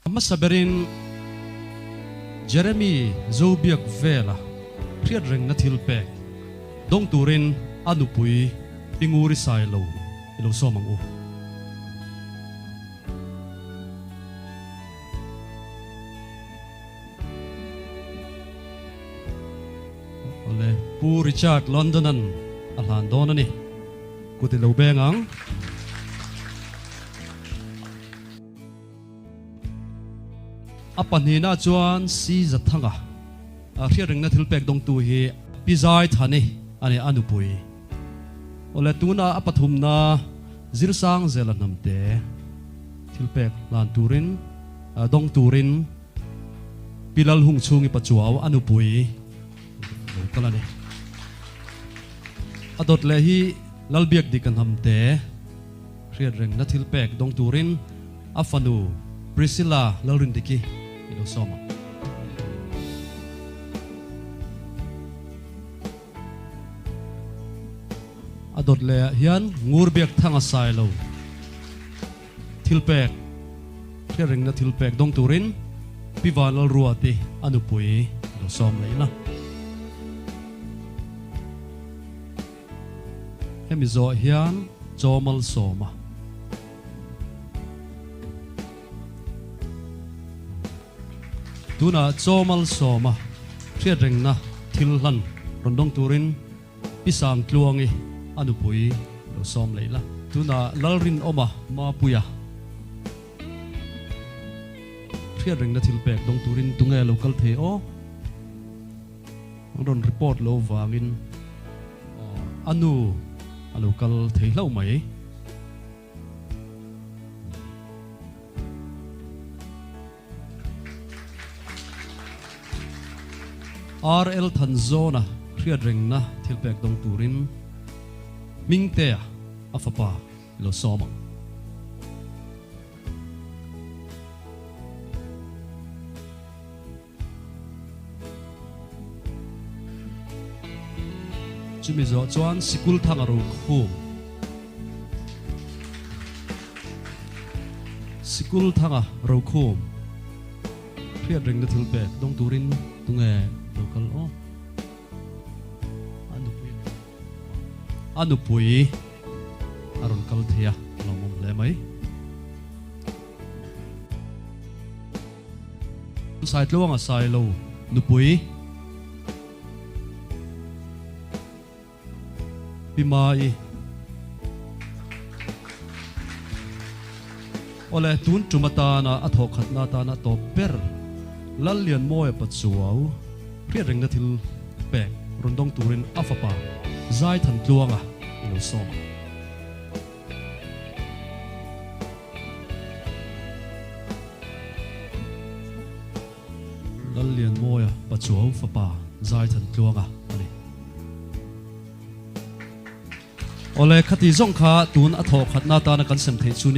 A hmasa berin Jeremy Zobiak vela hriat rengna thil pek dawng turin a nupui Pi Nguri Sailo i lo sawm ang u. Awle, Pu Richard Londonan a hlan dawn a ni. Kut i lo beng ang. A pahnihna chuan Si Zathanga hriatrengna thil pek dawngtu hi Pi Zai Thani a ni, a nupui. Awle, tuna a pathumna Zirsang Zela Hnamte thil pek hlan turin, dawng turin Pi Lalhung chhungi Pachuau a nupui lo kal a ni. A dawt leh hi Lalbiakdika Hnamte. Hriatrengna thil pek dawng turin a fanu Priscilla Lalrindiki i lo sawm ang. A dawt leh ah hian Ngurbiak Thanga Sailo thil pek, hriatrengna thil pek dawng turin Pi Vanlalruati a nupui i lo sawm leh ila. Hemi zawh hian chaw malsawm a. Tunah chaw malsawm a hriatrengna thil hlan rawn dawng turin Pi Sangtluangi a nupui lo sawm leh ila. Tunah Lalrinawma Mapuia hriatrengna thil pek dawng turin tunge lo kal thei aw? An rawn report lo vangin a nu a lo kal thei hlauh mai. RL Thanzawna hriatrengna thil pek dawng turin Hmingtea a fapa lo sawm ang. Chumi zawh chuan sikul thang a ro khum. Sikul thang a ro khum. Hriat rengna thil pek dawng turin tunge lo kal aw. A nupui a nupui a rawn kal thei a, a lawmawm hle mai. Saitluanga Sailo nupui Pi Mai. Awle, tun tum atana a thawhkhatna atana tawp ber Lallianmawia Pachuau hriatrengna thil pek rawn dawng turin a fapa Zaithantluanga i lo sawm ang. Lallianmawia Pachuau fapa Zaithantluanga a ni. Awle, khati zawng kha tun a thawhkhatna atana kan sem theih chu ni.